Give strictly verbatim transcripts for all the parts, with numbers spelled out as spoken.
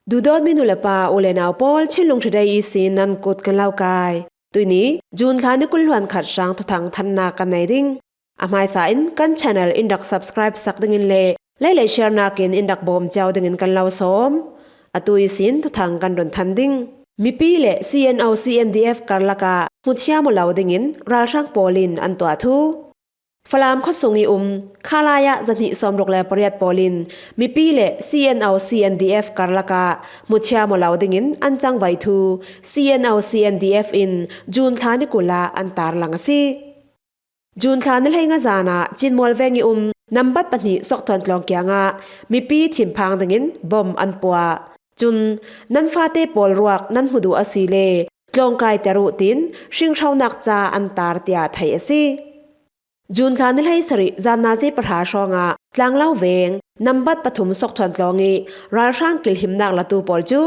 Duhdawtmi nu le pa, u le nau pawl, Chinlung Today ihsin nan kut kan lo kai. Tuini June thla ni kul hluan khat hrang thuthang thannak kan nei ding. A hmaisa in kan channel in rak subscribe sak dingin le like le share nakin in rak bawm ciau dingin kan lo sawm. Atu ihsin thuthang kan run than ding. Mipi le C N O C N D F karlak ah hmuchiam aw lo dingin ralhrang pawl in an tuah thu. Falam khuasung i um, khalai ah zahnih sawmruk le pariat pawl in mipi le C N O C N D F karlak ah hmuchiam aw lo dingin an cangvai thu C N O C N D F in June thla ni kul ah an tarlang a si. June thla ni hleinga zan ah Cinmual veng i um, nambat pahnih Suakthuan tlawng kiangah mipi thimphang dingin bom an puah. Cun, nan fate pawl ruak nan hmu duh a si le tlawng kaiter uh, tiin hringhronak ca an tar, tiah theih a si. June thla ni hleisarih zan nazi pahra hrawngah Tlanglo veng, nambat pathum Suakthuan tlawng i ralhrang kilhimnak latu pawl cu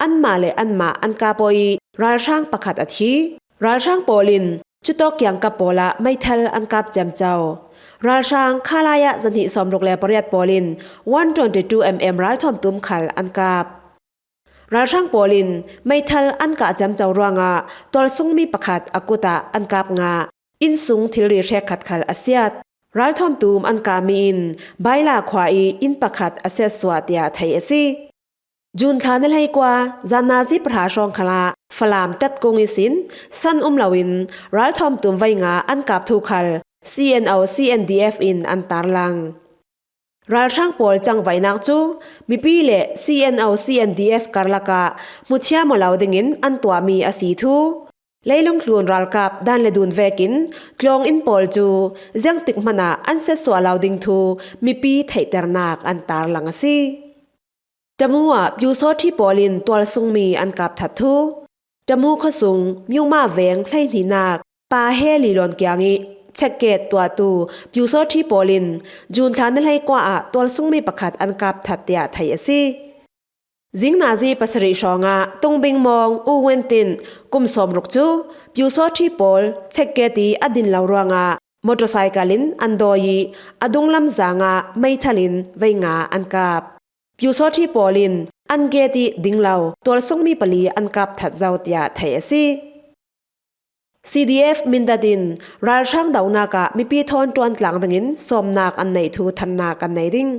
anmah le anmah an kap aw i ralhrang pakhat a thi. Ralhrang pawl in cutawk kiangkap pawl ah meithal an kap ciamco. Ralhrang khalai ah zahnih sawmruk le pariat pawl in one twenty-two mm ralthawm tum khal an kap. Ralhrang pawl in meithal an kah ciamco ruangah tualsungmi pakhat a kut ah an kap ngah. Innsung thilri hrekkhat khal a siat. Ralthawm tum an kah mi in Baila khua i inn pakhat a siatsuah, tiah theih a si. June thla ni hleikua zan nazi pahra hrawng khal ah Falam Tatkung ihsin san um loin ralthawm tum vei nga an kap thu khal C N O C N D F in an tarlang. Ralhrang pawl cangvainak cu mipi le C N O C N D F karlak ah hmuchiam aw lo dingin an tuahmi a si thu, leilung tlun ralkap dan le dun vekin tlawng inn pawl cu ziangtik hmanh ah an siatsuah lo ding thu mipi theihternak an tarlang a si. Tamu ah Pyusawṭhi pawl in tualsungmi an kap that thu. Tamu khuasung Myungma veng hleihnihnak Pa He Li Lawn kiang i checkgate tuahtu Pyusawṭhi pawl in June thla ni hleikua ah tualsungmi pakhat an kap that, tiah theih a si. Zing nazi pasarih hrawngah Tungbing Mawng U Wen Tin, kum sawmruk cu Pyusawṭhi pawl checkgate i a din lo ruangah motorcycle in an dawi i a dunglam zangah meithal in vei nga an kap. Pyusawṭhi pawl in an gate i ding lo tualsungmi pali an kap that zo, tiah theih a si. C D F Mindat in ralhrang dohnak ah mipi thawn ṭuan tlang dingin sawmnak an neih thu thannak kan nei ding.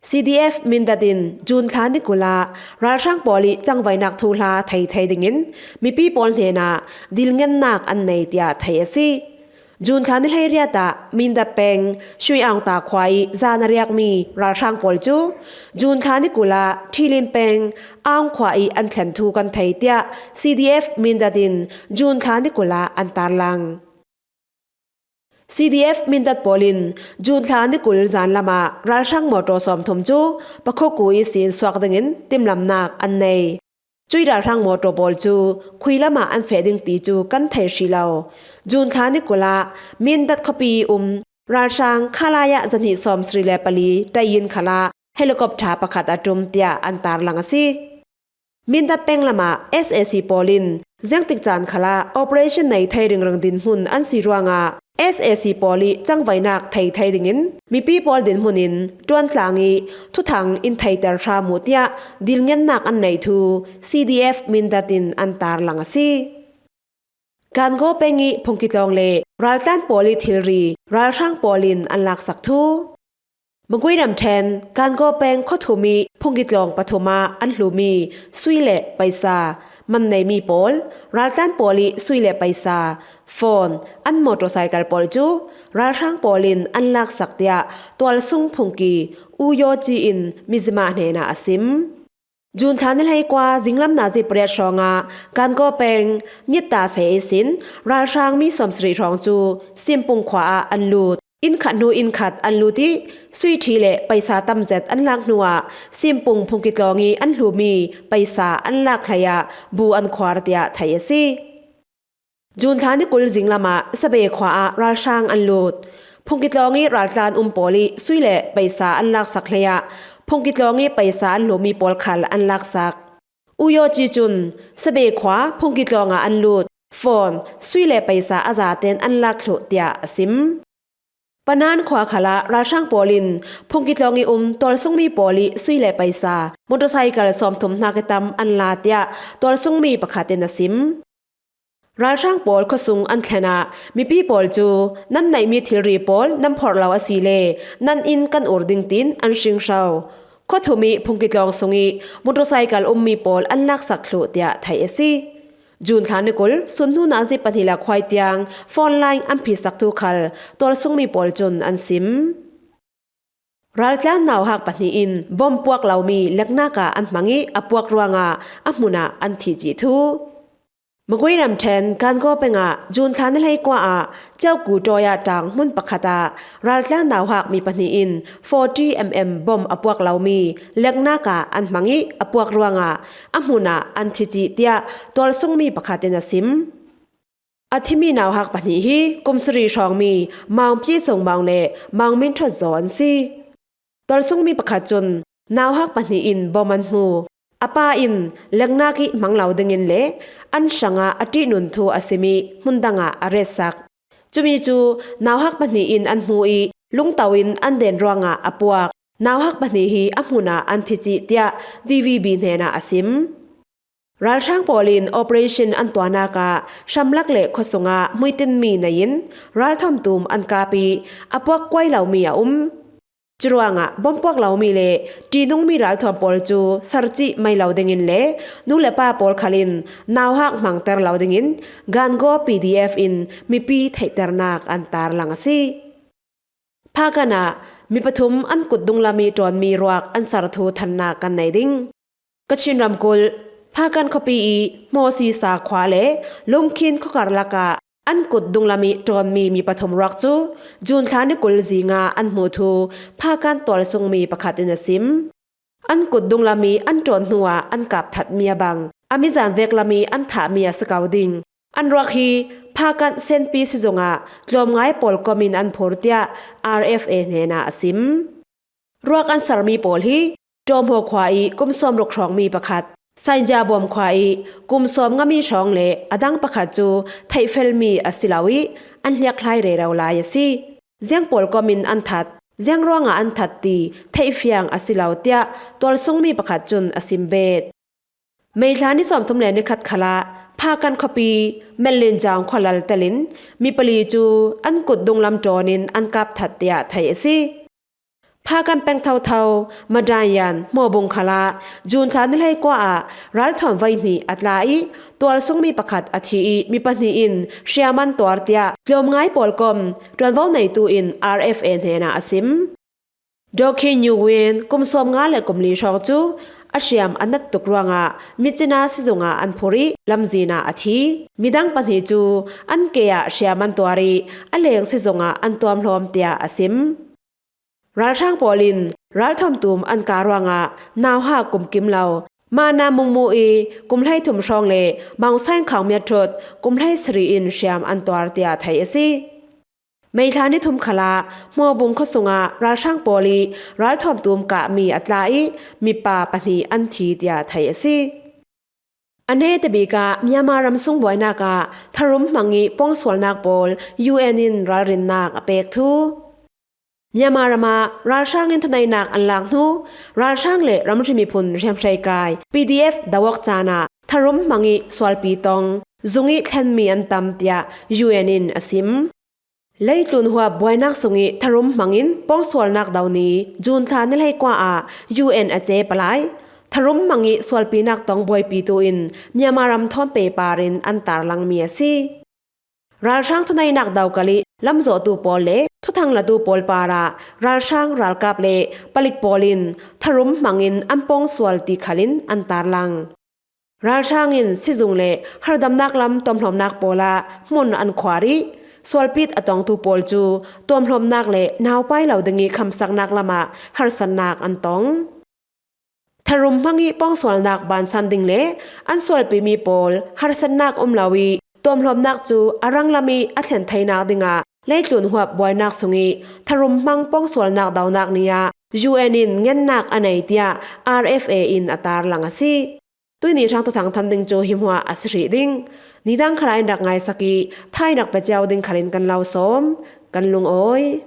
C D F Mindat in June thla ni kul ah ralhrang pawl i cangvainak thuhla thei thei dingin mipi pawl hnenah dilngennak an nei, tiah theih a si. June thla ni hleiriat ah Mindat peng Shui Aung Ta khua i zan a riakmi ralhrang pawl cu June thla ni kul ah Ṭhilin peng Aung khua i an thlen thu kan thei, tiah C D F Mindat in June thla ni kul ah an tarlang. C D F Mindat pawl in June thla ni kul zan lam ah ralhrang mawṭaw sawmthum cu Pakhoku ihsin suak dingin timhlamnak an nei. Cui ralhrang mawṭaw pawl cu khui lam ah an feh ding ti cu kan thei hrih lo. June thla ni kul ah Mindat khuapi i um ralhrang khalai ah zahnih sawmsarih le pali ṭai-in khal ah helicopter pakhat a ṭum, tiah an tarlang a si. Mindat peng lam ah S A C pawl in ziangtik caan khal ah operation nei thei ringring dinhmun an si ruangah S A C pawl i cangvainak thei thei dingin mipi pawl dinhmun in ṭuan tlang i thuthang in theiter hram uh, tiah dilngennak an neih thu C D F Mindat in an tarlang a si. Kangaw peng i Phungki tlawng le raltlan pawl i thilri ralhrang pawl in an laksak thu. Magui ramṭhen Kangaw peng khuathum i Phungki tlawng pathum ah an hlumi sui le paisa, man neimi pawl, raltlan pawl i sui le paisa, phone, an motorcycle pawl cu ralhrang pawl in an laksak, tiah tualsung phungki U Yaw Ci in Mizzima hnenah a sim. June thla ni hleikua zinglam nazi pariat hrawngah Kangaw peng Mitta Se ihsin ralhrang mi sawmsarih hrawng cu Simpung khua ah an lut. Inn khat hnu inn khat an lut i sui ṭhi le paisa tam zet an lak hnuah Simpung Phungki tlawng i an hlumi paisa an lak hlei ah bu an khuar, tiah theih a si. June thla ni kul zinglam ah Sabe khua ah ralhrang an lut. Phungki tlawng i raltlan um pawl i sui le paisa an laksak hlei ah Phungki tlawng i paisa an hlumi pawl khal an laksak. U Yaw Ci cun Sabe khua Phungki tlawng ah an lut phone, sui le paisa a zaten an lak thluh, tiah a sim. Panan khua khalah ralhrang pawl in Phungkitlawng i um tualsungmi pawl i sui le paisa motorcycle sawmthum hnak i tam an la tiah tualsungmi pakhat in a sim. Ralhrang pawl khuasung an thlen ah mipi pawl cu nan neihmi thilri pawl nan phorh lo a si le nan inn kan ur ding tiin an hringhro. Khuathum i Phungkitlawng sung i motorcycle ummi pawl an laksak thluh tiah theih a si. June thla ni kul sun hnu nazi pahnih le khuai tiang phone line an phisak thu khal tualsungmi pawl cun an sim. Raltlan nauhak pahnih in bom puak lomi leknak ah an hmang i a puak ruangah a hmun ah an thi cih thu. Magui ramṭhen Gangaw peng ah June thla ni hleikua ah Ceuku tawi ah ṭang hmun pakhat ah raltlan nauhak mi pahnih in forty mm bom a puak lomi leknak ah an hmang i a puak ruangah a hmun ah an thi cih tiah tualsungmi pakhat in a sim. A thimi nauhak pahnih hi kum sari hrawngmi Maung Pyi Sung Maung le Maung Min Thot Zaw an si. Tualsungmi pakhat cun nauhak pahnih in bom an hmu. A pa in leknak i hmang lo dingin le an hrangah a ṭihnun thu a sim i hmun dangah a retsak. Cumi cu nauhak pahnih in an hmu i lungto in an den ruangah a puak. Nauhak pahnih hi a hmun ah an thi cih tiah D V B hnenah a sim. Ralhrang pawl in operation an tuahnak ah hramlak le khuasung ah hmuitinmi nei in ralthuam tum an kap i a puak kuai lomi a um. Curuangah bom puak lomi le ṭihnungmi ralthuam pawl cu sercih mai lo dingin le nu le pa pawl khal in nauhak hmangter lo dingin Gangaw P D F in mipi theihternak an tarlang a si. Phakan ah mi pathum an kut dunglam i ṭawnmi ruak an ser thu thannak kan nei ding. Kachin ramkulh Phakan khuapi i Hmawsisa khua le Lungkhin khuakar lakah an kut dunglam i ṭawnmi mi pathum ruak cu June thla ni kul zingah an hmuh thu Phakan tualsungmi pakhat in a sim. An kut dunglam i an ṭawn hnuah an kap thatmi a bang a mizan veklam i an thahmi a si ko ding. An ruak hi Phakan Senpi sizungah tlawmngai pawl kom in an phur tiah R F A hnenah a sim. Ruak an sermi pawl hi Ṭawmhaw khua i kum sawmruk hrawngmi pakhat, Sainjabawm khua i kum sawm ngami hrawng le a dang pakhat cu theihfelmi a si lo i an hliakhlai rero lai a si. Ziang pawl kom in an that, ziang ruangah an that ti theihfiang a si lo tiah tualsungmi pakhat cun a sim bet. May thla ni sawmthum le ni khat khalah Phakan khuapi Mellinjaung khualal telin mi pali cu an kut dunglam ṭawn in an kap that tiah theih a si. Phakan peng thotho Madayan Hmawbung khalah June thla ni hleikua ah ralthuam voi hnih a tla i tualsungmi pakhat a thi i mi pahnih in hriam an tuar tiah tlawmngai pawl kom ṭuanvo neitu in R F A hnenah a sim. Dawkhi Nyu Win kum sawmnga le kum li hrawng cu a hriam a nat tuk ruangah Mitchina sizungah an phur i lamzin ah a thi. Midang pahnih cu an ke ah hriam an tuar i a leng sizungah an tuamhlawm tiah a sim. Ralhrang pawl in ralthuam tum an kah ruangah nauhak kum kim lo Mana Mungmu i kum hleithum hrawng le Maung Saing Khang Miat Thut kum hleisarih in hriam an tuar tiah theih a si. May thla ni thum khalah Hmawbung khuasungah ralhrang pawl i ralthuam tum kahmi a tla i mipa pahnih an thi tiah theih a si. A hnetabik ah Myanmar ram sung buainak ah tharum hmang i pawngsualnak pawl U N in ralrinnak a pek thu. Myanmar ram ah ralhrang in thuneihnak an lak hnu ralhrang le ramri miphun hriamhrei kai P D F do awk caan ah tharum hmang i sualpi tong zung i thlenmi an tam tiah U N in a sim. Leitlun huap buainak sung i tharum hmang in pawngsualnak do ni June thla ni hleikua ah U N a ce palai tharum hmang i sualpinak tong buaipitu in Myanmar ram thawn pepar in an tarlangmi a si. Ralhrang thuneihnak do kal i lamzawhtu pawl le thuthang latu pawl parah ralhrang ralkap le palik pawl in tharum hmang in an pawngsual ti khal in an tarlang. Ralhrang in sizung le harhdamnak lam tuamhlawmnak pawl ah hmun an khuar i sualpit a tongtu pawl cu tuamhlawmnak le naupai lo ding i khamsaknak lam ah harsatnak an tong. Tharum hmang i pawngsualnak bansan ding le an sualpimi pawl harsatnak um lo i tuamhlawmnak cu a ranglam i a thlen theinak dingah leitlun huap buainak sung i tharum hmang pawngsualnak donak ni ah U N in ngennak a nei tiah R F A in a tarlang a si. Tuihni hrang thuthang than ding cu hi hmuah a si hrih ding. Nidang khalah in rak ngaisak i thainak pe cio ding khalin kan lo sawm, kan lungawi.